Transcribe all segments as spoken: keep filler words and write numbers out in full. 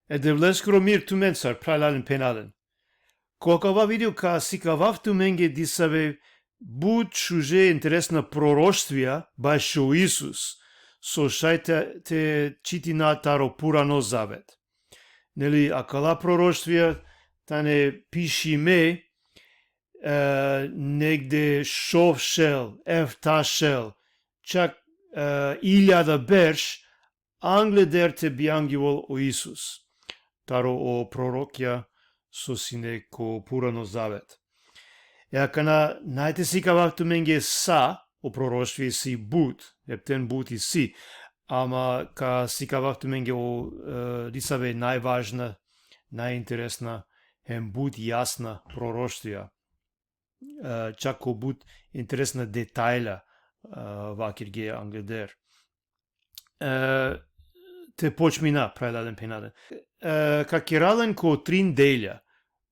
E Devleskoro mir tumencar, phralalen, phenalen. Ko akava video ka sikavav tumenge disave but šuže interesna proroštvija bašo Isus, so šaj te, te čitina taro Purano zavet. Neli, akala proroštvija tane pišime, e, negde šov šel, efta šel, čak, e, iljada berš, angleder te bijangjovel o Isus. Taro o prorokija so sine ko Purano zavet. E akana naj te sikavav tumenge sa, o proroštvi si but, epten but isi, ama ka sikavav tumenge o, e, disave najvažna, najinteresna, hem but jasna proroštvija. E, čak ko but interesna detalja, e, vakirge angleder. E, te počmina, phralalen, phenalen. E, ka kera len ko trin delja.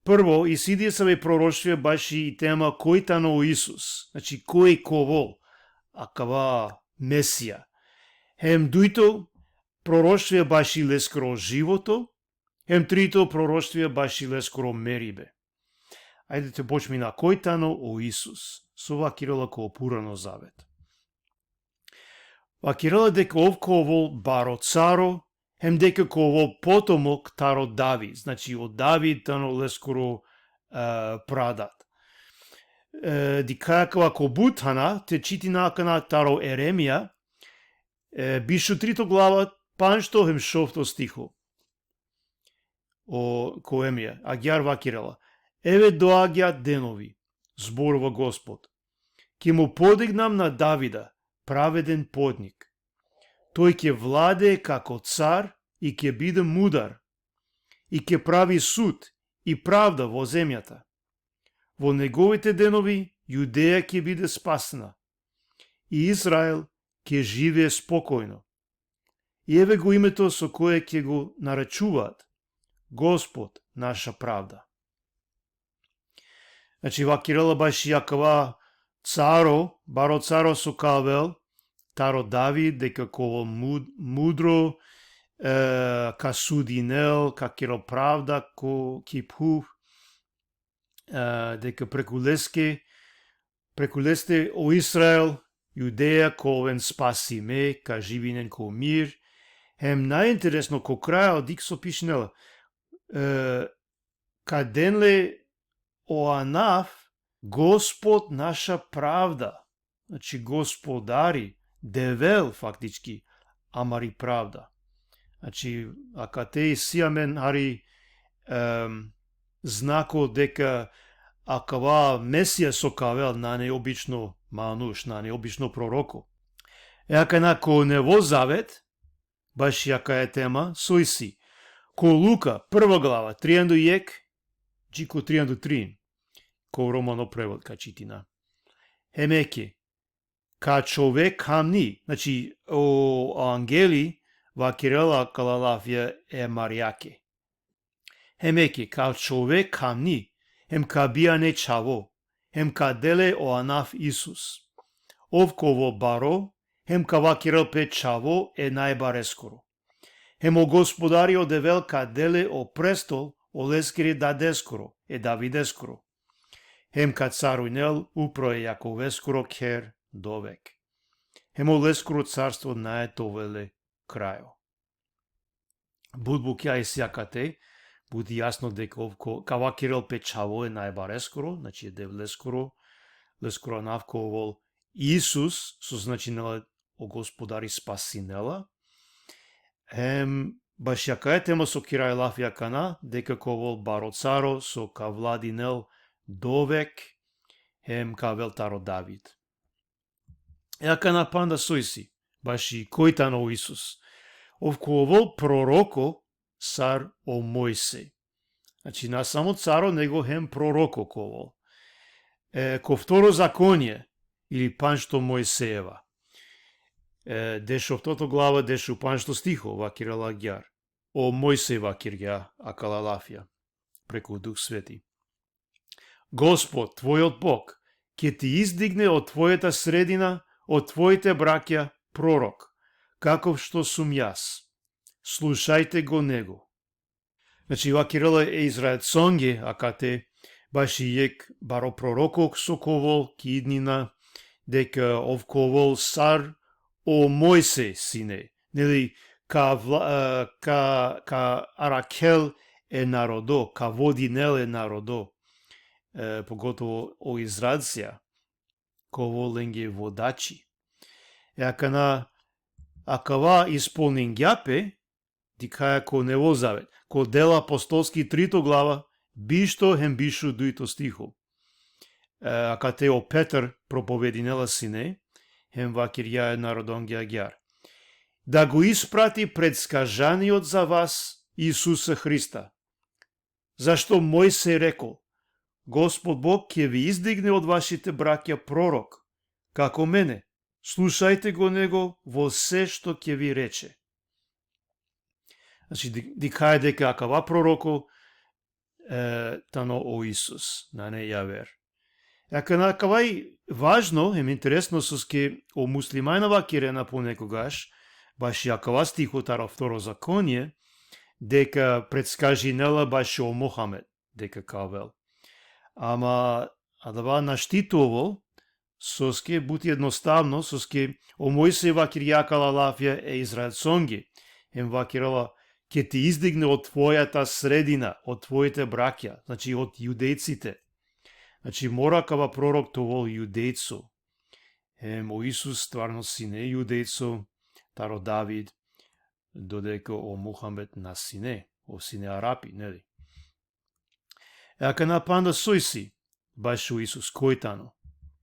Prvo, isi disave proroštvija baši tema koj tano o Isus, znači koj ka ovel akava Mesija. Hem dujto, proroštvija baši leskoro životo, hem trito, proroštvija baši leskoro meribe. Ajde te počmina, koj tano o Isus, so vakirela ko Purano zavet. Vakirela deka ov ka ovel baro caro, hem deka ka ovel potomok taro David, znači o David tano leskoro, e, pradad. E, dikhaja akava ko but thana, te čitina akana taro Jeremija, e, biš u trito glava, pandžto hem šovto stiho. O, ko Jeremija, agjaar vakirela: Еве, доаѓаат денови, зборува Господ, ќе му подигнам на Давида праведен подник. Тој ќе владее како цар и ќе биде мудар, и ќе прави суд и правда во земјата. Во неговите денови Јудеја ќе биде спасена, и Израел ќе живее спокојно. И еве го името со кое ќе го наречуваат: Господ, наша правда. Znači, vakirela baši akava caro, baro caro so ka avel taro David, deka ka ovel mud-, mudro, e, ka sudinel, ka kerel pravda ko ki phuv, e, deka preku leske, preku leste o Izrael, Judeja, ka oven spasime, ka živinen ko mir. Hem najinteresno, ko krajo, dikh so pišinela, e, ka den le o anav: Gospod, naša pravda. Znači, Gospodari, Devel, faktički, amari pravda. Znači, akate isi amen hari, em, znako deka akava Mesija so ka avel nane obično manuš, nane obično proroko. E akana ko Nevo zavet, baši akaja tema, so isi. Ko Luka, prva glava, trianda u jek, dži ko trianda u trin. Ko romano prevod ka čitina. Hem eke, ka čhove kamni, znači, o angeli vakirela akala lafija e Marijake. Hem eke, ka čhove kamni, hem ka bijane čhavo, hem ka de le o anav Isus. Ov ka ovel baro, hem ka vakirel pe čhavo e Najbareskoro. Hem o Gospodari o Devel ka de le o prestol oleskere dadeskoro, e Davideskoro. Hem ka caruinel upro e Jakoveskoro kher dovek. Hem oleskoro carstvo nae te ovel le krajo. But bukja isi akate, but jasno deka ov ka, ka vakirel pe čhavo e Najbareskoro, znači e Devleskoro, leskoro anav ka ovel Isus, so značinela o Gospodari spasinela. Hem baši akaja tema so keraja lafi akana, deka ka ovel baro caro, so ka vladinel dovek, hem ka avel taro David. E akana panda so isi, baši koj tano o Isus. Ov ka ovel proroko sar o Mojsej. Znači, na samo caro, nego hem proroko ka ovel. E, ko Vtorozakonie, ili Pandžto Mojsejeva, e, dešoftoto glava, dešupandžto stiho, vakirela agjaar. O Mojsej vakirgja akala lafija preku Duh Sveti. Господ, твојот Бог, ќе ти издигне од твојата средина, од твоите браќа, пророк, каков што сум јас. Слушајте го него. Znači, vakerela e Izraelconge akate baši jekh baro proroko so ka ovel ki idnina, deka ov ka ovel sar o Mojsej sine, neli, ka, vla, e, ka, ka arakhel e narodo, ka vodinel e narodo, e, pogotovo o Izraelcija, ka ovel lenge vodači. E akana akava ispolningja pe, dikhaja ko Nevo Zavet, ko Dela Apostolski trito glava, bišto hem bišudujto stiho. E, akate o Petar propovedinela sine, hem vakergja e narodonge agjar: Да го испрати предскажаниот за вас Исуса Христа. Зашто Мојсеј рекол: Господ Бог ќе ви издигне од вашите браќа пророк, како мене. Слушајте го него во се што ќе ви рече. Znači, di-, dikhaja deka akava proroko, e, tano o Isus, nane javer. Akana akava i važno, hem interesno, soske o muslimana vakerena ponekogaš baši akava stiho taro Vtorozakonie, deka predskažinela bašo Muhamed deka ka avel. Ama adava našti te ovel, soske but jednostavno, soske o Mojsej vakergja akala lafija e Izraelconge, hem vakerela: Ќе те издигне од твојата средина, од твоите браќа, znači od Judejcite. Znači, mora akava prorok te ovel Judejco. Hem o Isus stvarno sine Judejco, taro David, dodeka o Muhamed na sine, ov sine Arapi, neli? E akana panda so isi bašo Isus, koj tano?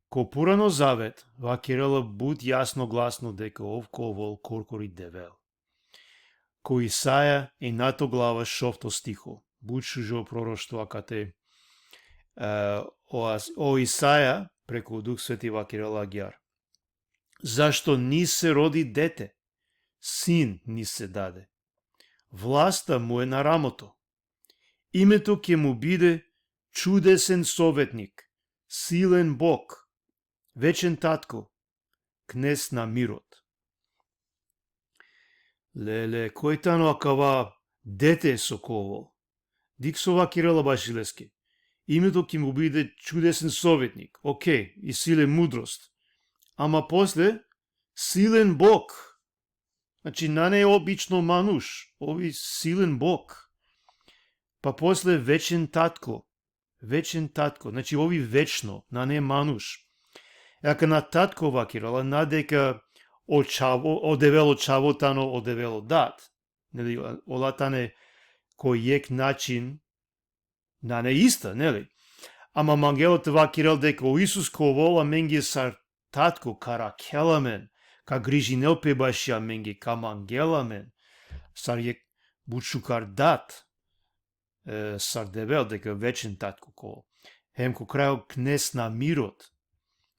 Ko Purano Zavet vakerela but jasno glasno deka ov ka ovel korkori Devel. Ko Isaija, enjato glava, šovto stiho, but šužo proroštvo akate, e, o As-, o Isaija preku Duh Sveti vakerela agjar: Зашто ни се роди дете, син ни се даде. Власта му е на рамото. Името ќе му биде Чудесен советник, Силен Бог, Вечен Татко, Кнез на мирот. Lele, koj tano akava dete so ka ovel? Dik so vakerela baši leske: Името ќе му биде Чудесен советник. Okej, и Силен мудрост. Ama posle, Силен Бог. Znači, nane obično manuš, ov i Силен Бог. Pa posle, Вечен Татко. Вечен Татко, znači, ov i večno, nane manuš. E akana tatko vakerela, na deka o čhavo, o Devel o čhavo tano o Devel o dat. Neli, ola tane ko jekh način nane ista, neli? Ama mangela te vakerel deka o Isus ka ovel amenge sar tatko, ka arakhel amen, ka grižinel pe baši amenge, ka mangel amen sar jekh but šukar dat, e, sar Devel, deka Вечен Татко ka ovel. Hem ko krajo, Кнез на мирот.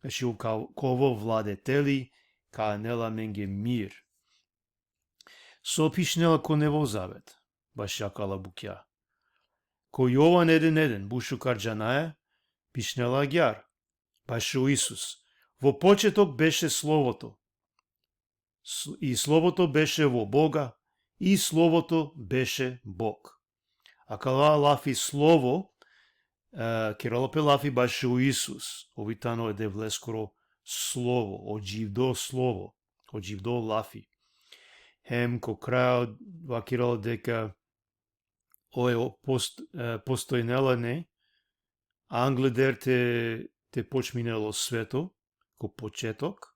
Znači, ov ka, ka ovel vladeteli, ka anel amenge mir. So pišinela ko Nevo Zavet baši akala bukja? Ko Jovan eden eden, but šukar džanaja, pišinela agjar bašo Isus: Во почеток беше Словото, С-, и Словото беше во Бога, и Словото беше Бог. Akala lafi slovo, e, kerela pe lafi bašo Isus, ov i tano e Devleskoro slovo, o dživdo slovo, o dživdo lafi. Hem ko krajo vakerela deka ov e post-, e, postojnela, ne, angleder te, te počminel o sveto, ko početok.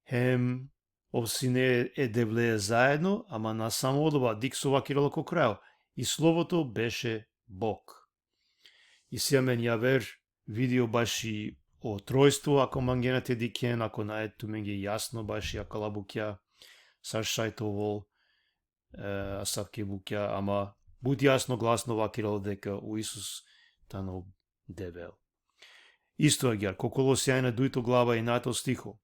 Hem ov sine e Devleja zaedno, ama na samo odova, dik so vakerela ko krajo: И Словото беше Бог. Isi amen javer video baši o Trojstvo, ako mangena te dikhen, ako nae tumenge jasno baši akala bukja sar šaj te ovel, e, asavke bukja, ama but jasno glasno vakerela deka o Isus tano Devel. Isto agjar, ko Kolosjanja, dujto glava, enjato stiho.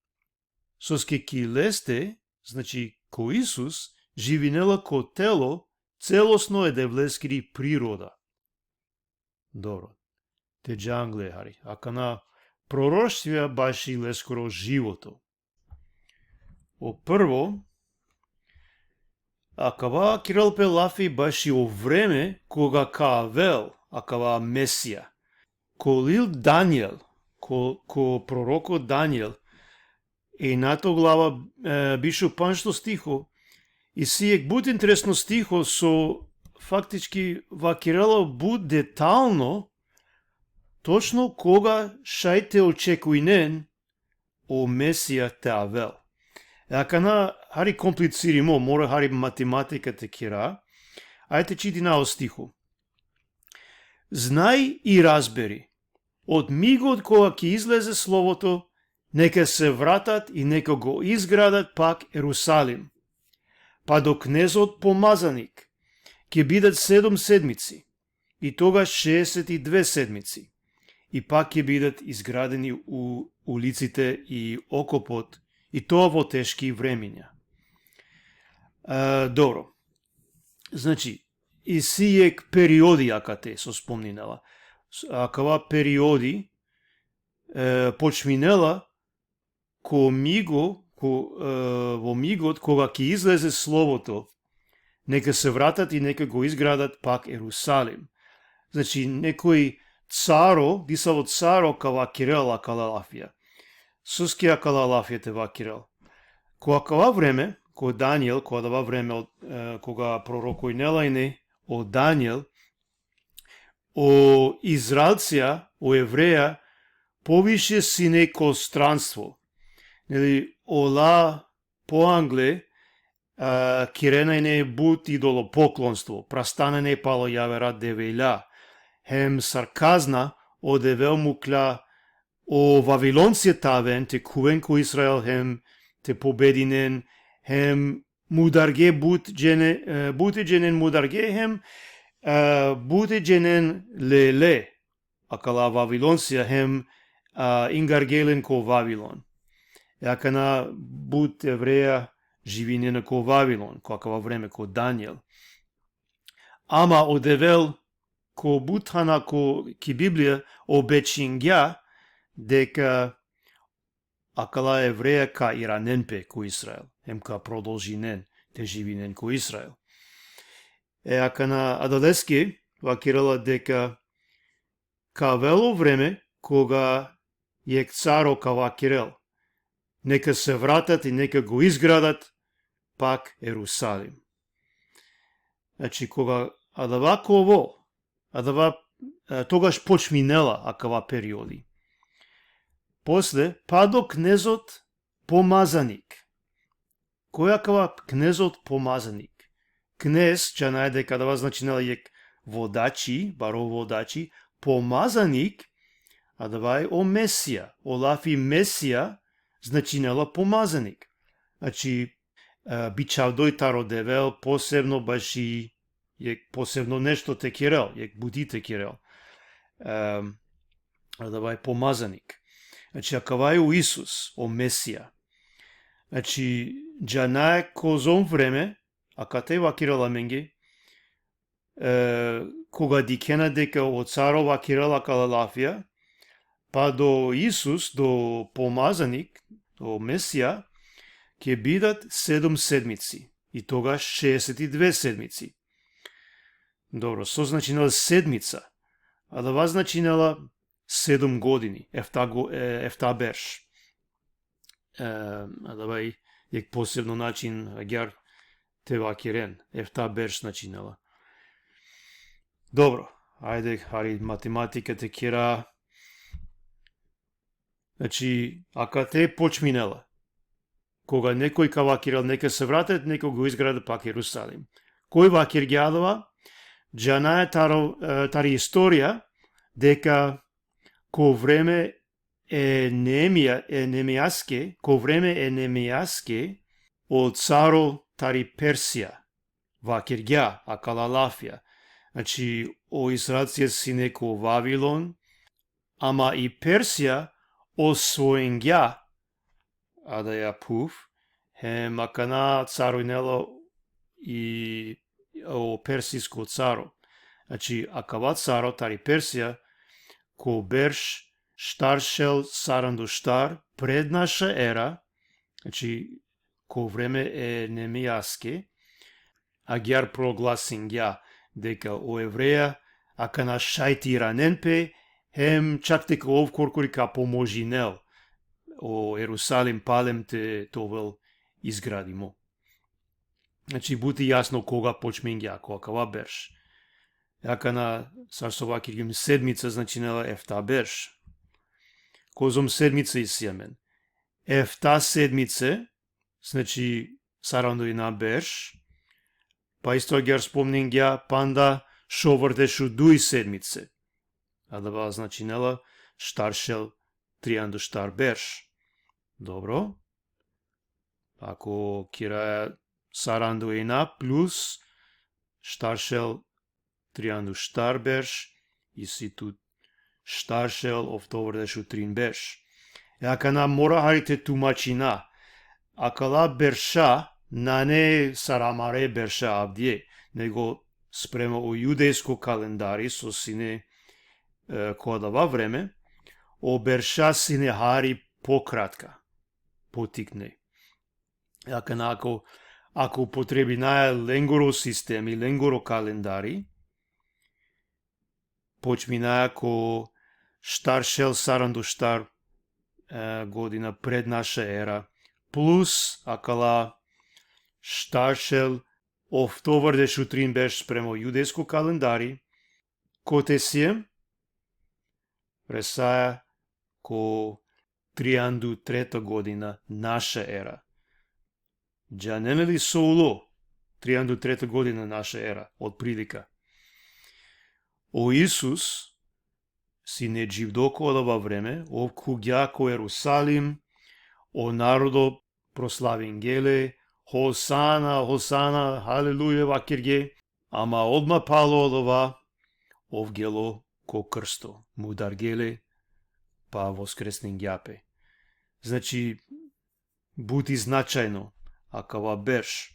Soske ki leste, znači ko Isus, živinela ko telo celosno e Devleskiri priroda. Dobro. Te dža angle hari. Akana proroštvija baši leskoro životo. O prvo, Akava kerel pe lafi baši o vreme koga ka avel akava Mesija. Ko lil Daniel, ko, ko proroko Daniel, enjato glava, e, biš u pandžto stiho, isi jekh but interesno stiho so faktički vakerela but detalno, točno koga šaj te očekujnen o Mesija te avel. E akana hari komplicirimo, mora hari matematika te kera. Ajde te čitinav o stiho. Znaj i razberi, od migot koga ki izleze slovото, neka se vratat i neka go izgradat pak Erusalim. Pa do knezot pomazanik, ke bidat sedom sedmici, i togaš šeeset i dve sedmici, i pak ke bidat izgradeni u ulicite i okopot, i to vo teški vreminja. E, dobro. Znači, isi jekh periodi akate so spomninela. S-, akava periodi, e, počminela ko migo, ko, e, vo migot koga ki izleze slovото, neka se vratat i neka go izgradat pak Erusalim. Znači, nekoj caro, disavo caro ka vakerel akala lafija. Soske akala lafija te vakerel? Ko akava vreme, ko Daniel, ko adava vreme, e, koga prorokujnela ine o Daniel, o Izraelcija, o Evreja, poviše sine ko stranstvo. Neli, ola poangle, a, kerena ine but idolopoklonstvo, prastana ine palo javera develja, hem sar kazna o Devel mukla o Vaviloncija te aven, te khuven ko Izrael, hem te pobedinen, hem mudarge but džene-, e, but dženen mudarge, hem, e, but dženen lele, akala Vaviloncija, hem, a, ingarge len ko Vavilon. E akana but Evreja živinena ko Vavilon, ko akava vreme, ko Daniel. Ama o Devel, ko but thana ko ki Biblija, obećingja deka akala Evreja ka iranen pe ko Izrael, hem ka prodolžinen te živinen ko Izrael. E akana adaleske vakerela deka ka avel o vreme koga jekh caro ka vakerel: neka se vratat i neka go izgradat pak Erusalim. Znači, koga adava ka ovel, adava, e, togaš počminela akava periodi. Posle, pa do knezot pomazanik. Koj akava knezot pomazanik? Knez, džanaja deka adava značinela jekh vodači, baro vodači, pomazanik, adava i o Mesija, o lafi Mesija značinela pomazanik. Znači, e, bičhavdo i taro Devel, posebno baši jekh posebno nešto te kerel, jekh buti te kerel. Em, adava i pomazanik. Znači, akava i o Isus, o Mesija. Znači, džanaja kozom vreme, akate vakerela amenge, e, koga dikhena deka o caro vakerela akala lafija, pa do Isus, do pomazanik, o Mesija, ke bidat sedom sedmici, i togaš šeeset i dve sedmici. Dobro, so značinela sedmica? Adava značinela sedom godini, efta go-, e, efta berš. E, adava i jekh posebno način agjaar te vakeren, efta berš značinela. Dobro, ajde, hari matematika te kera. Znači, akate počminela. Koga nekoj ka vakerel: neka se vratat, neka go izgradat pak Jerusalim. Koj vakergja adava? Džanaja taro, e, tari istorija, deka ko vreme e Neemija, e Neemijaske, ko vreme e Neemijaske, o caro tari Persija vakergja akala lafija. Znači, o Izraelcija sine ko Vavilon, ama i Persija osvojingja adaja phuv, hem akana caruinela i o persisko caro. Znači, akava caro tari Persija, ko berš štar šel saranda u štar pred naša era, znači, ko vreme e Neemijaske, agjar proglasingja deka o Evreja akana šaj te iranen pe, hem čak deka ov korkori ka pomožinel o Jerusalim palem te, te ovel izgradimo. Znači, but i jasno koga počmingja, ko akava berš. Akana, sar so vakergjum, sedmica značinela efta berš. Kozom sedmica isi amen? Efta sedmice, znači, saranda u ina berš, pa isto agjar spomningja panda šovardeš u duj sedmice. Adava značinela štar šel trianda u štar berš. Dobro. Ako kiraja saranda u ina plus štar šel trianda u štar berš, isi tut štar šel oftovardeš u trin berš. E akana mora hari te tumačina. Akala berša nane sar amare berša avdive, nego sprema o judejsko kalendari so sine, e, ko adava vreme, o berša sine hari pokratka, potikne. Akana ako, ako upotrebinaja lengoro sistemi, lengoro kalendari, počminaja ko štar šel saranda u štar, e, godina pred naša era, plus akala štar šel oftovardeš u trin berš sprema o judejsko kalendari, kote siem, resaja ko trianda u treta godina naša era. Džanena li so ulo trianda u treta godina naša era, otprilika? O Isus sine dživdo ko adava vreme, ov khuvgja ko Jerusalim, o narodo proslavingje le, Hosana, Hosana, haleluja, vakergje, ama odma palo adava, ov gelo ko krsto, mudargje le, pa voskresningja pe. Znači, but i značajno akava berš.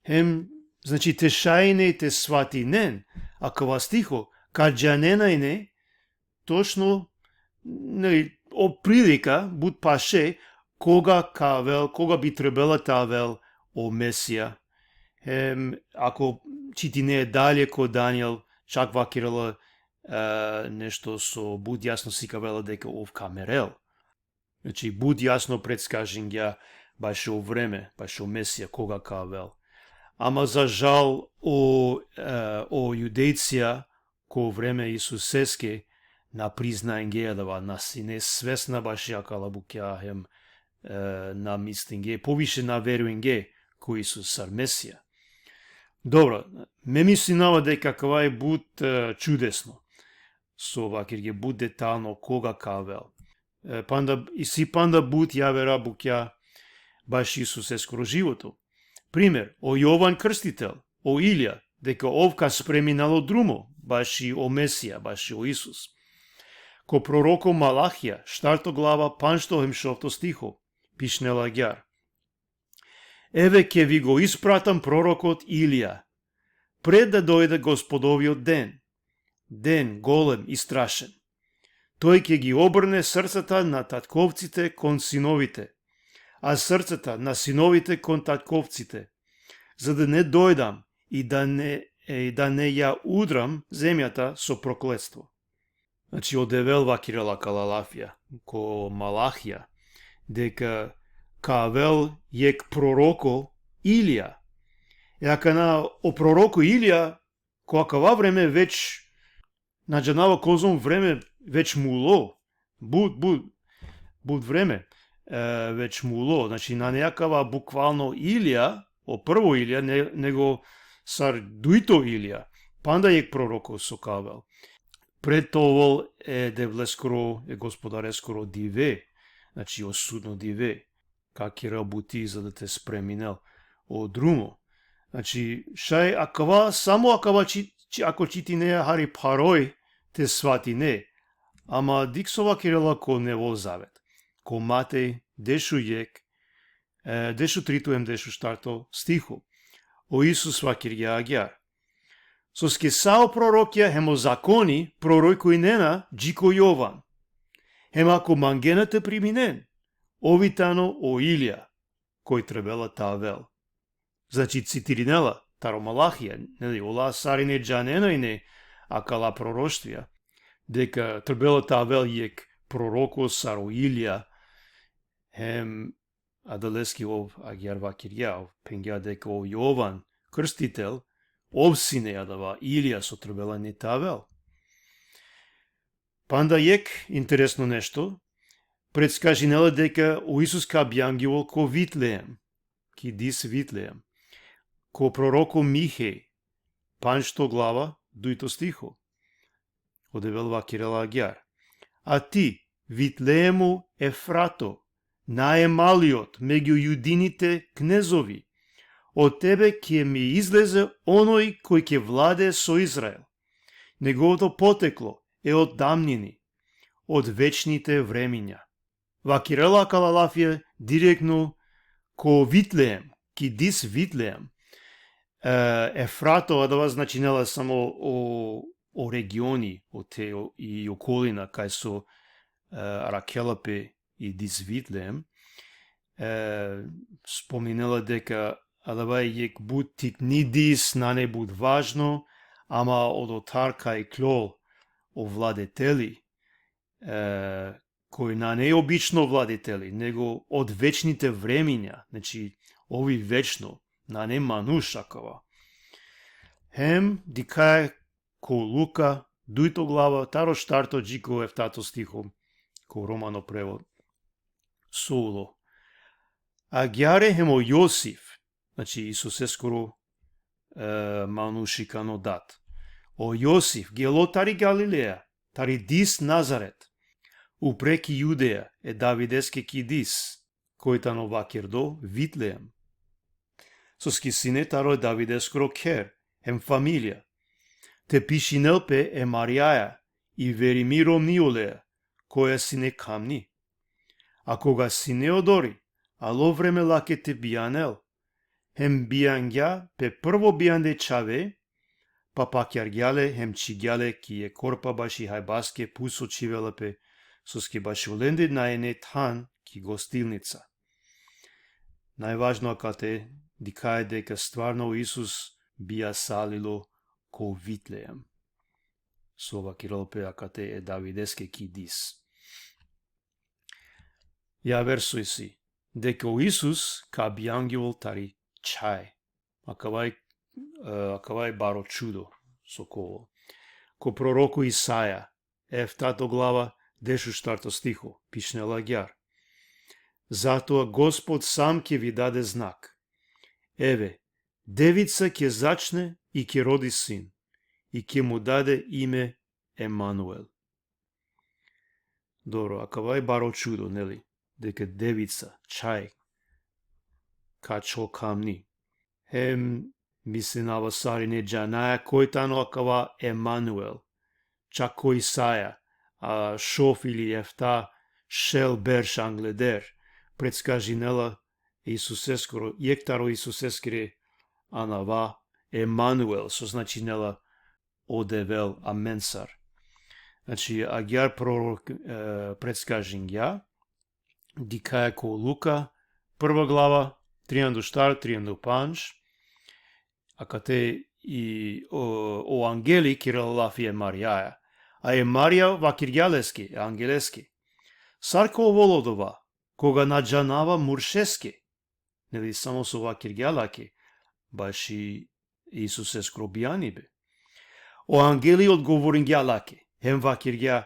Hem, znači, te šaj ine te svatinen akava stiho, ka džanena ine točno, neli, otprilika, but paše, koga ka avel, koga bi trebela te avel o Mesija. Hem, ako čitine dalje ko Daniel, čak vakerela, e, nešto so but jasno sikavela deka ov ka merel. Znači, but jasno predskažingja bašo vreme, bašo Mesija, koga ka avel. Ama za žal o, e, o Judejcija ko vreme Isuseske na priznainge adava, na sine svesna baši akala bukja hem, e, na mislinge, poviše na verujinge ko Isus sar Mesija. Dobro, me mislinava deka akava i but, e, čudesno. So vakergje but detalno koga ka avel. E, panda, isi panda but javera bukja baši Isuseskoro životo. Primer, o Jovan Krstitel, o Ilija, deka ov ka spreminel o drumo baši o Mesija, baši o Isus. Ko proroko Malahija, štarto glava, pandžto hem šovto stiho, pišinela agjar: Еве ќе ви го испратам пророкот Илија, пред да дојде Господовиот ден, ден голем и страшен. Тој ќе ги обрне срцата на татковците кон синовите, а срцата на синовите кон татковците, за да не дојдам и да не, е, да не ја удрам земјата со проклетство. Znači, o Devel vakerela akala lafija ko Malahija, deka ka avel jekh proroko Ilija. E akana o proroko Ilija, ko akava vreme već, na džanava kozom vreme već mulo, but, but, but vreme, e, već mulo, znači, nane akava bukvalno Ilija, o prvo Ilija, ne, nego sar dujto Ilija, panda jekh proroko so ka avel. Pred te ovel e Devleskoro, e Gospodareskoro dive, znači, o sudno dive, ka kerel buti za da te spreminel o drumo. Znači, šaj akava, samo akava či, či, ako čitine hari pharoj te svatine, ama dikh so vakerela ko Nevo Zavet, ko Matej dešujekh, e, dešutrito hem dešuštarto stiho. O Isus vakergja agjar: Soske sa o prorokija hem o zakoni prorokujnena dži ko Jovan. Hem ako mangena te priminen, ov i tano o Ilija, koj trebela te avel. Znači, citirinela taro Malahija, neli, ola sarine džanena ine akala proroštvija, deka trebela te avel jekh proroko sar o Ilija, hem adaleske ov agjaar vakirgja, ov phengja deka o Jovan Krstitel, ov sine adava Ilija so trebela ine te avel. Panda jekh interesno nešto, predskažinela deka o Isus ka bijangjovel ko Vitleem, ki dis Vitleem. Ko proroko Mihej, pandžto glava, dujto stiho. O Devel vakirela agjaar: A ti, Vitleemu Efrato, najemaliot megju judinite knezovi, od tebe ke mi izleze onoj koj ke vlade so Izrael. Negovto poteklo e od damnini, od večnite vreminja. Vakirela akala lafija direktno ko Vitleem, ki dis Vitleem. E, Efrato, adava značinela samo o, o regioni, o te, o, i okolina, kaj so, e, arakhela pe i dis Vitleem. E, spomninela deka adava jekh but tikni dis, nane but važno, ama odotar ka iklol o vladeteli, e, koj nane obično vladeteli, nego od večnite vreminja, znači, ov i večno, nane manuš akava. Hem dikhaja ko Luka, dujto glava, taro štarto dži ko eftato stiho, ko romano prevod. So ulo. Agjaar hem o Josif, znači Isuseskoro, e, manušikano dat. O Josif gelo tari Galileja, tari dis Nazaret, upre ki Judeja, e Davideske ki dis, koj tano vakerdo Vitleem. Soske sine taro e Davideskoro kher, hem familija. Te pišinel pe e Marijaja, i verimi romni oleja, koja sine kamni. A koga sine odori, alo vreme lake te bijanel, hem bijangja pe prvo bijande čhave, pa pakjargja le hem čhigja le ki e korpa baši hajbaske pu so čhivela pe, soske baši olende na ine than ki gostilnica. Najvažno akate dikhaja deka stvarno Isus bijasalilo ko Vitleem. So vakirel pe akate e Davideske ki dis. Javer so isi, deka o Isus ka bijangjol tari čhaj. Akava i, e, akava i baro čudo so ka ovel. Ko proroko Isaja, eftato glava, dešuštarto stiho, pišinela agjaar: Zato Gospod sam ke vi dade znak. Eve, devica ke začne i ke rodi sin, i ke mu dade ime Emanuel. Dobro, akava i baro čudo, neli? Deka devica, čhaj, ka ačhol kamni. Hem mislinava sarine džanaja koj tano akava Emanuel. Čak ko Isaja, a, šov ili efta šel berš angleder, predskažinela Isuseskoro, jekh taro Isuseskere anava Emanuel, so značinela o Devel amensar. Znači, agjaar prorok, e, predskažingja, dikhaja ko Luka, prva glava, trianda u štar, trianda u pandž, akate i o, o angeli kerela lafi e Marijaja. A e Marija vakirgja leske, e angeleske: Sar ka ovel odova, koga na džanava muršeske? Neli, samo so vakirgja lake baši Isuseskoro bijanibe. O angeli odgovoringja lake, hem vakirgja: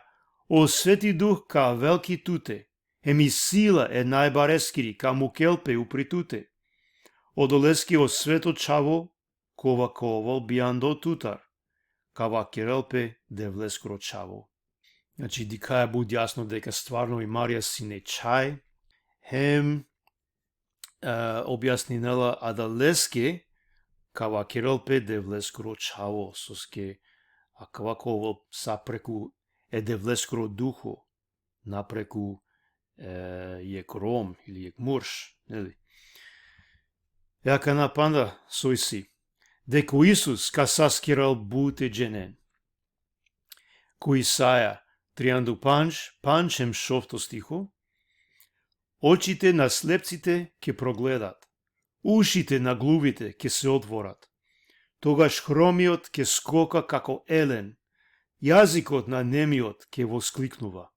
O Sveti Duh ka avel ki tute, hem i sila e Najbareskiri ka mukel pe upri tute. Odoleske o sveto čhavo, kova ka ovel bijando tutar, ka vakerel pe Devleskoro čhavo. Znači, dikhaja but jasno deka stvarno i Marija sine čhaj, hem, e, objasninela adaleske ka vakerel pe Devleskoro čhavo, soske akava ka ovel sa preku e Devleskoro Duho, na preku, e, jekh rom ili jekh murš, neli? E akana panda so isi, deka o Isus ka saskerel bute dženen. Ko Isaja, trianda u pandž, pandž hem šovto stiho: Očite na slepcite ke progledat, ušite na gluvite ke se otvorat, тогаш хромиот ќе скока како елен, јазикот на немиот ќе воскликнува.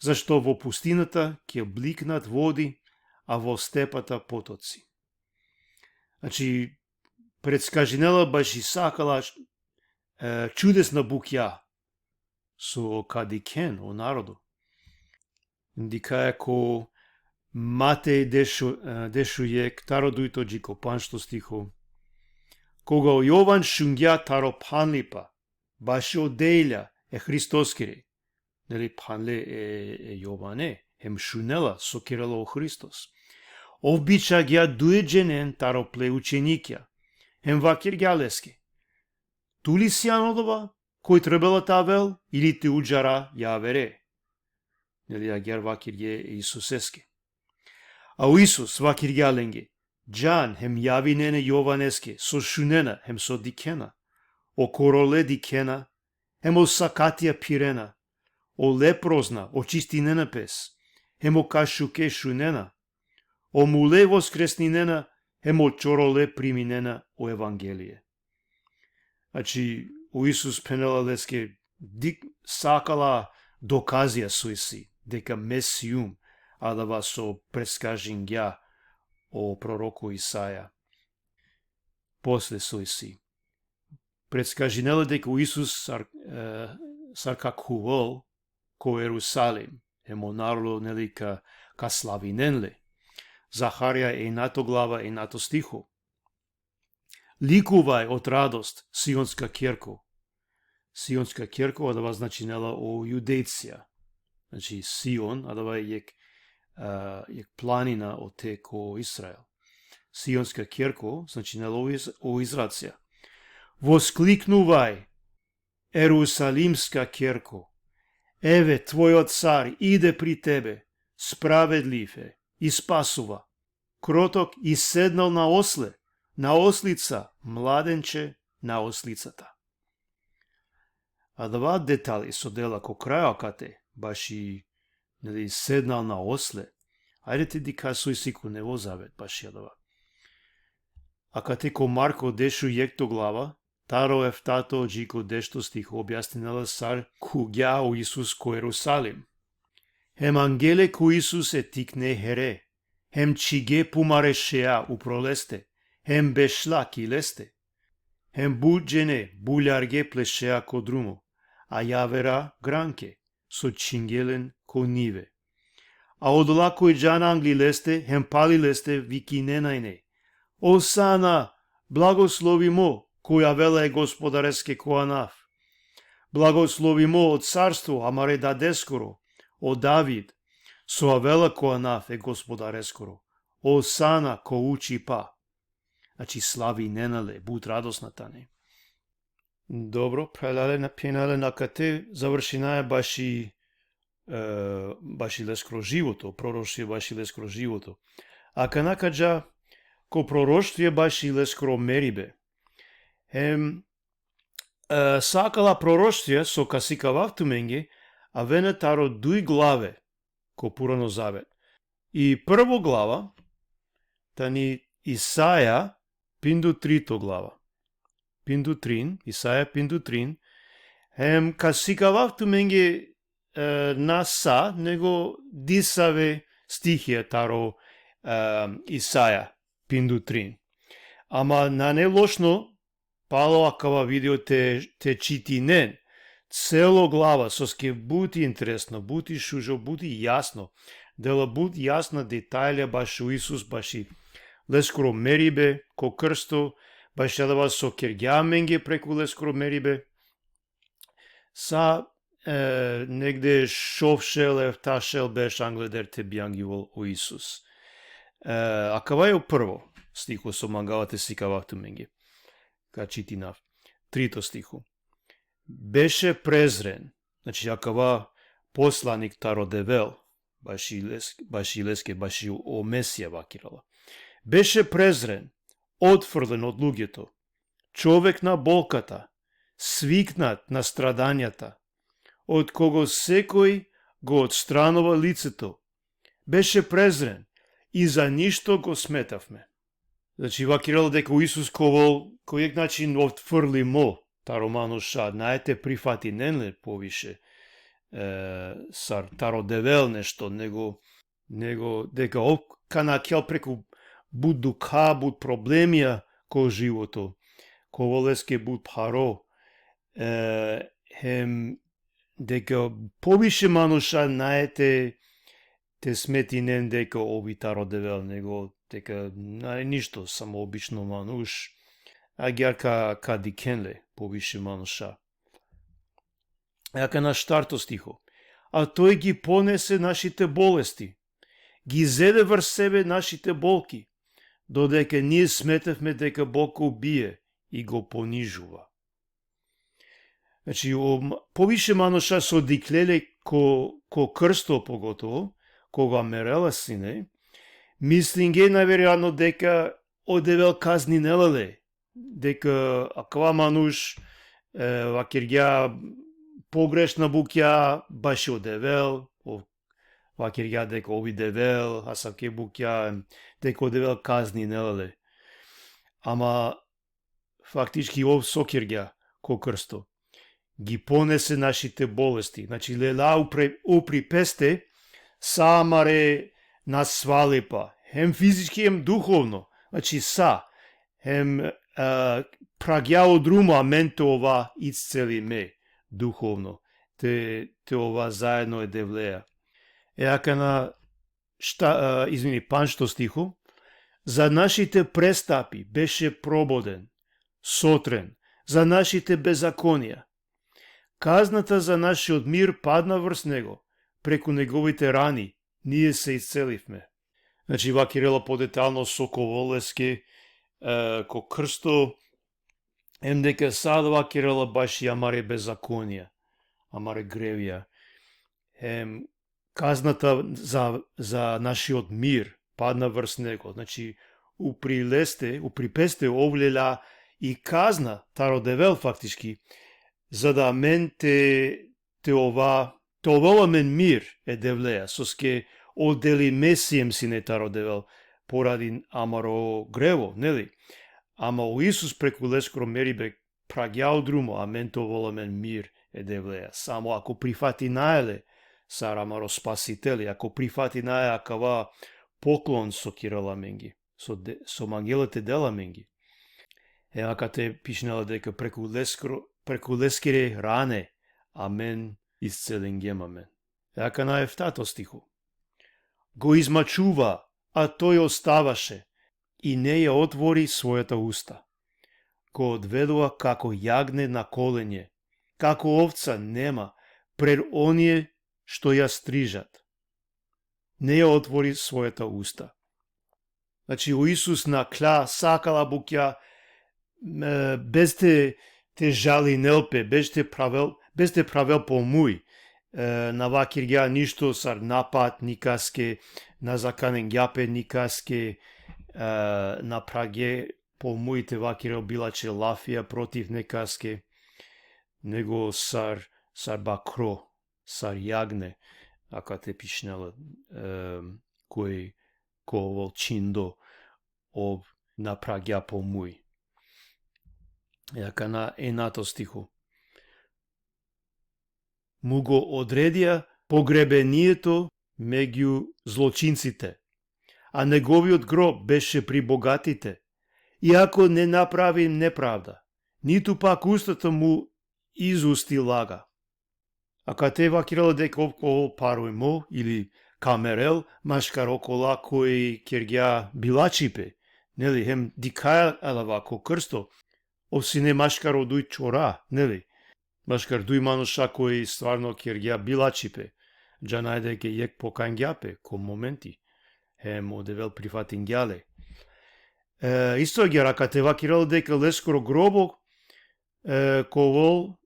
Зашто во пустината ќе бликнат води, а во степата потоци. Znači, predskažinela baš i sakala, e, čudesna bukja so ka dikhen o narodo. Dikhaja ko Matej dešu, e, dešu jek, taro dujto dži ko panšto stiho. Koga o Jovan šungja taro phanlipa, baš o delja e Hristoskiri, neli, phanle e, e Jovane, hem šunela so kerela o Hristos. Ov bičagja duje dženen taro ple učenikja, hem vakirgja leske: Tu li sian odova, koj trebela te avel, ili te udžara javere? Neli, agjar vakirgje e Isuseske. A o Isus vakirgja lenge: Džan hem javinen e Jovaneske so šunena hem so dikhena. O korole dikhena, hem o sakatja phirena. O leprozna očistinena pes, hem o kašuke šunena. O mule voskresninena, hem o čorole priminena o evangelie. Znači, o Isus phenela leske dik sakala dokazija so isi, deka me sium adava so predskažingja o proroko Isaja. Posle so isi. Predskažinela deka o Isus sar, e, sar ka khuvel ko Jerusalim, hem o narodo, neli, ka, ka slavinen le. Zaharija, einato glava, einato stiho. Likuvaj od radost, Sionska kjerko. Sionska kjerko, adava značinela o Judejcija. Znači, Sion, adava jek, a, jek planina ote ko Izrael. Sionska kjerko značinela o Iz-, o Izracija. Voskliknuvaj, Jerusalimska kjerko. Eve, tvoj car ide pri tebe, spravedliv e, i spasova. Krotok i sednal na osle, na oslica, mladenče na oslicata. Adava detali so dela ko krajo akate, baši, neli, sednal na osle. Ajde te dikha so isi ko Nevo Zavet baši adava. Akate ko Marko dešujekto glava, taro eftato dži ko dešto stiho objasninela sar khugja o Isus ko Jerusalim. Hem angele ko Isus e tikne here, hem čhige pumare šeja upro leste, hem bešla ki leste. Hem but džene buljarge ple šeja ko drumo, a javera granke, so čhingje len ko nive. A odola koj džana angli leste, hem pali leste, vikinena ine: Osana, blagoslovimo, koj avela e Gospodareske ko anav. Blagoslovimo o carstvo amare dadeskoro, o David, so avela ko anav e Gospodareskoro. Osana ko učipa. Znači, slavinena le, but radosna tane. Dobro, phralalen, phenjalen, akate završinaja baši, e, baši leskro životo, proroštvo baši leskro životo. Akana ka dža ko proroštvo baši leskro meribe. Hem, e, sa akala proroštva so ka sikavav tumenge, avena taro duj glave ko Purano Zavet. I prvo glava tani Isaja pindu trito glava. Pindu trin, Isaja pindu trin, hem ka sikavav tumenge, e, na sa, nego disave stihija taro, e, Isaja pindu trin. Ama nane lošno, palo akava video te, te čitinen celo glava, soske but interesno, but šužo, but jasno, dela but jasna detalja bašo Isus, baši leskoro meribe ko krsto, baši adava so kergja amenge preku leskoro meribe. Sa, e, negde šov šel, efta šel berš angleder te bijangjovel o Isus. E, akava i o prvo stiho so mangava te sikavav tumenge. Ka čitinav. Trito stiho. Beše prezren, znači, akava poslanik taro Devel, baši les-, baši leske, baši o Mesija vakirela. Beše prezren, odfrljen od lugjeto, čovek na bolkata, sviknat na stradanjata, od kogo sekoj go odstranova liceto, beše prezren i za ništo go smetavme. Znači, vakerela deka o Isus ka ovel, ko jekh način, otfrlimo taro manuša, nae te prifatinen le poviše, e, sar taro Devel nešto, nego, nego deka ov ka nakhel preku but dukha, but problemija ko životo, ka ovel leske but pharo, e, hem deka poviše manuša nae te te smetinen deka ov i taro Devel, nego deka nae ništo, samo obično manuš, agjaar ka, ka dikhen le poviše manuša. Akana štarto stiho. A тој ги понесе нашите болести, ги зеде врз себе нашите болки, додека ние сметевме дека Бог го бие и го понижува. Znači, o, poviše manuša so dikhle le ko, ko krsto, pogotovo koga merela sine, mislinge najverojatno deka o Devel kazninela le, deka akava manuš, e, vakergja pogrešna bukja bašo Devel, o, vakergja deka ov i Devel, asavke bukja, deka o Devel kazninela le. Ama faktički ov so kergja ko krsto. Ги понесе нашите болести. Znači, lela upri, upri peste sa amare nasvalipa, hem fizički, hem duhovno. Znači, sa, hem, a, pragja o drumo amen te ova iscelime duhovno, te, te ova zaedno e Devlea. E akana šta, a, izvini, панчето стихо, за нашите престапи беше прободен, сотрен, за нашите беззаконија. Казната за нашиот мир падна врз него, преку неговите рани ние се исцеливме. Znači, vakerela podetaljno so ka ovel leske, e, ko krsto, hem deka sa vakerela baši amare bezakonija, amare grevija. Hem казната за, за нашиот мир падна врз него. Znači, upri leste, upri peste ov lela i kazna taro Devel faktički, za da amen te, te ova, te ovel amen mir e Devlea, soske odelime siem sine taro Devel, poradi amaro grevo, neli? Ama o Isus preku leskoro meribe pragja o drumo amen te ovel amen mir e Devlea. Samo ako prifatinaja le sar amaro Spasiteli, ako prifatinaja akava poklon so kerela amengi, so de, so mangela te del amengi. E akate pišinela deka preku leskoro, preku leskere rane amen iscelingjem amen. E akana eftato stiho. Го измачува, а тој оставаше, и не ја отвори својата уста. Го одведува како јагне на коленје, како овца нема пред оние што ја стрижат. Не ја отвори својата уста. Znači, o Isus nakhla sa akala bukja, e, bez te, te žalinel pe, bez te pravel, bez te pravel po muj, e, na vakergja ništo sar napad nikaske, na zakanengja pe nikaske, e, na pragje po muj te vakerel bilače lafija protiv nekaske, nego sar, sar bakro, sar jagne, akate pišinela, e, koj, koj volčindo, ov na pragja po muj. E akana enato stiho. Му го одредија погребанието меѓу злочинците, а неговиот гроб беше при богатите, иако не направи неправда, ниту пак устата му изусти лага. Akate vakerela deka ov ka ovel paruimo ili ka merel maškar okola koj kergja bilačipe, neli, hem dikhaja adava ko krsto, ov sine maškar o duj čora, neli, maškar duj manuša koj stvarno kergja bilačipe, džanaja deka jekh pokajngja pe ko momenti, hem o Devel prifatingja le. E, isto agjaar akate vakerela deka leskoro grobo, e, ka ovel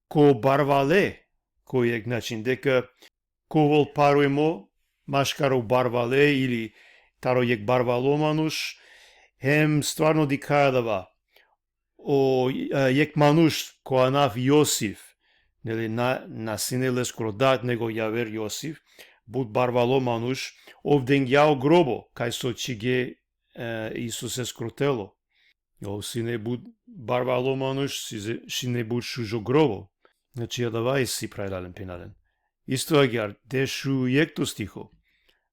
ko barvale, ko jekh način, deka ka ovel paruimo maškar o barvale ili taro jekh barvalo manuš, hem stvarno dikhaja adava. O, e, jekh manuš ko anav Josif, neli, na, na sine leskoro dad, nego javer Josif, but barvalo manuš, ov dengja o grobo, kaj so čhige e, Isuseskoro telo. Ov sine but barvalo manuš, si ze-, sine but šužo grovo. Znači, adava isi, phralalen, phenjalen. Isto agjaar, dešujekhto stiho.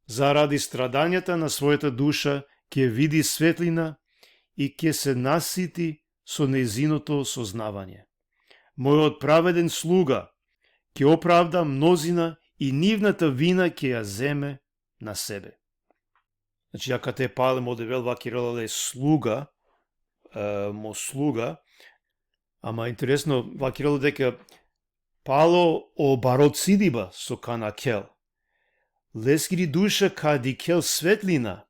Zaradi stradanjata na svojata duša, ke vidi svetlina i ke se nasiti so neziното soznavanje. Mojot praveden sluga, ke opravda mnozina i nivnata vina ke ja zeme na sebe. Znači, akate palem o Devel vakerela le sluga, e, mo sluga, ama interesno, vakerela deka palo o baro cidiba so ka nakhel. Leskiri duša ka dikhel svetlina,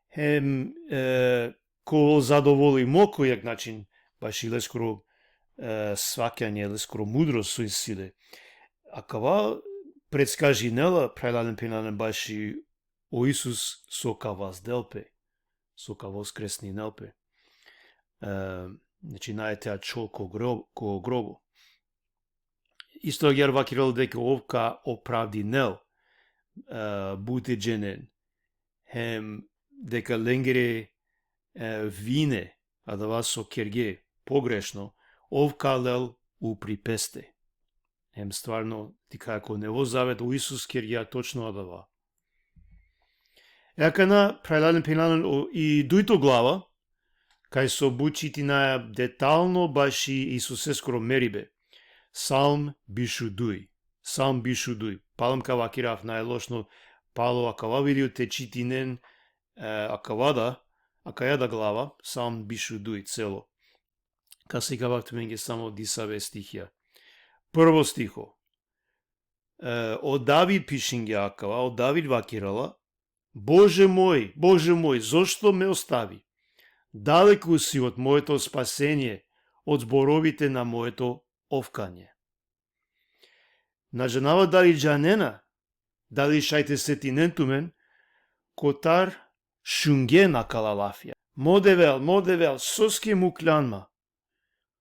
hem, e, ka ovel zadovolimo ko jekh način, baši leskoro, e, shvatanje, leskoro mudrost so isi le. Akava predskažinela, phralalen, phenjalen, baši o Isus so ka vazdel pe, so ka voskresninel pe. E, znači, nae te ačhol ko gro-, ko grovo. Isto agjaar vakerela deka ov ka opravdinel, e, but e dženen, hem deka lengere, e, vine, adava so kergje pogrešno, ov ka lel upri peste. Hem stvarno, dikhaja ko Nevo zavet, o Isus kergja točno adava. E akana, phralalen, phenjalen, o, i dujto glava, kaj so but čitinaja detalno baši Isuseskoro meribe. Psalm biš u duj. Psalm biš u duj. Palem ka vakerav najlošno, palo akava video te čitinen, e, akava da, akaja da glava, Psalm biš u duj, celo. Ka sikavav tumenge samo disave stihija. Prvo stiho. E, o David pišingja akava, o David vakerela: Bože moj, Bože moj, zašto me ostavi? Далеко си од моето спасение, од зборовите на моето овкање. Na džanava dali džanena, dali šaj te setinen tumen, kotar šungjen akala lafija. Mo Devel, mo Devel, soske mukhljan ma?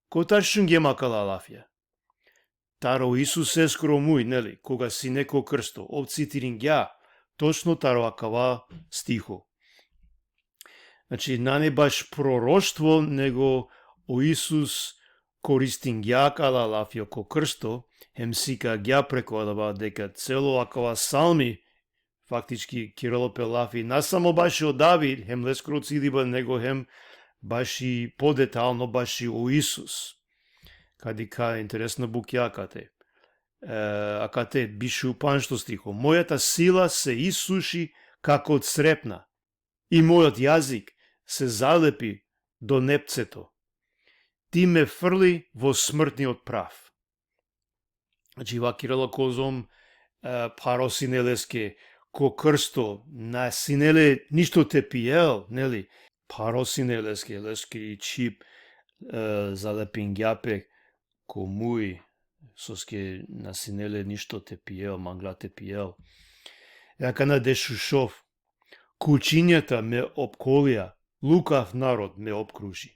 Kotar šungjem akala lafija? Taro Isuseskoro muj, neli, koga sine ko krsto, ov citiringja točno taro akava stiho. Znači, nane baš proroštvo, nego o Isus koristingja akala lafija ko krsto, hem sikagja preku adava deka celo akava psalmi, faktički, kerela pe lafi na samo baši o David, hem leskoro cidiba, nego hem baši podetalno baši o Isus. Ka dikha interesna bukja akate. E, akate, biš u pandžto stiho. Мојата сила се исуши како црепна, и мојот јазик се залепи до небцето. Ти ме фрли во смртниот прав. Znači, vakerela kozom, e, pharo sine leske ko krsto, na sine le ništo te pijel, neli? Pharo sine leske, leskiri čhib, e, zalepingja pe ko muj, soske na sine le ništo te pijel, mangla te pijel. E akana dešušov. Kučinjata me opkolija, lukav народ me opkruži.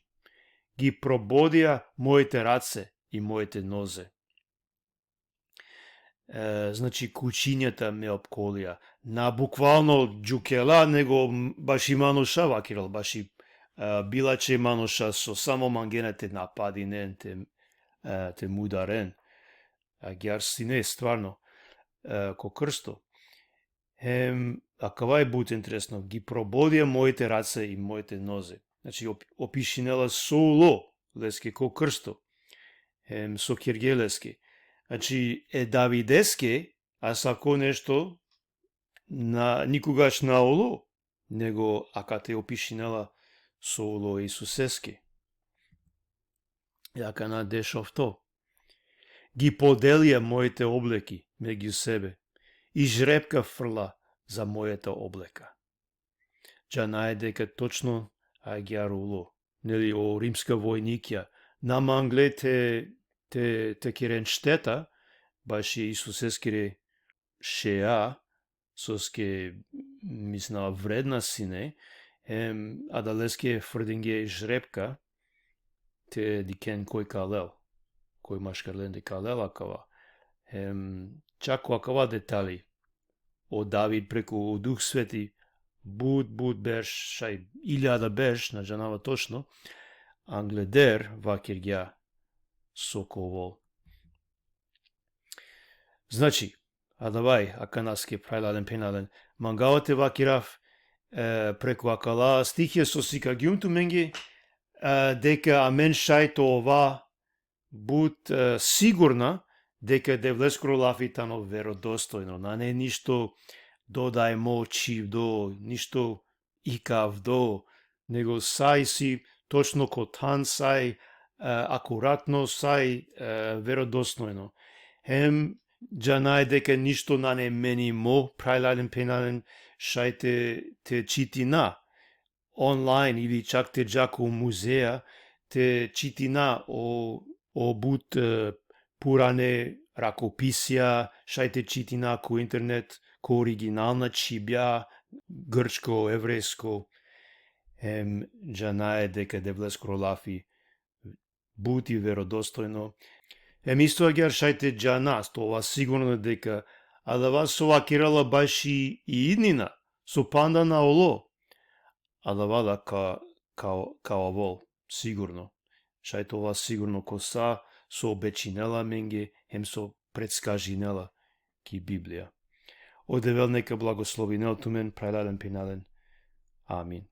Ги прободија моите раце и моите нозе. E, znači, kučinjata me opkolija. Na bukvalno džukela, nego m-, baši manuša vakerel, baši, e, bilače manuša so samo mangena te napadinen, te, e, te mudaren. Agjaar sine stvarno, e, ko krsto. Hem, akava i but interesno, ги прободија моите раце и моите нозе. Znači, op-, opišinela so ulo leske ko krsto. Hem, so kergje leske. Znači, e Davideske, asavko nešto na, nikogaš na ulo, nego akate opišinela so ulo Isuseske. E akana dešofto. Ги поделија моите облеки меѓу себе и жребка фрла за мојата облека. Džanaja deka točno agjaar ulo. Neli, o rimska vojnikja na mangle te, te, te keren šteta baši Isuseskere šeja, soske, mislinava, vredna sine, hem adaleske frdingje žrepka te dikhen koj ka lel, koj maškar lende ka lel akava. Hem čak ko akava detali, o David preku o Duh Sveti but, but berš, šaj iljada berš, na džanava točno, angleder vakirgja so ka ovel. Znači, adavaj, akanaske phralalen phenalen, mangava te vakirav, e, preku akala stihija so sikagjum tumenge, e, deka amen šaj te ova but, e, sigurna deka Devleskoro lafi tano verodostojno, nane ništo dodajmo, čhivdo, ništo ikavdo, nego sa isi točno ko than, sa i, e, akuratno, sa i, e, verodostojno. Hem džanaja deka ništo nane menimo, phralalen phenalen, šaj te, te čitina online ili čak te dža ko muzeja, te čitina o, o but, e, purane rakopisija, šaj te čitina ko internet, ko originalna čhibja, grčko, evrejsko, hem džanaja deka Devleskoro lafi but i verodostojno. Hem isto agjaar šaj te džana, te ova sigurno deka adava so vakerela baši i idnina, so panda na olo, adava da ka, ka, ka ovel, sigurno. Šaj te ova sigurno ko sa so obečinela amenge, hem so predskažinela ki Biblija. O Devel neka blagoslovinel tumen, phralalen phenalen. Amin.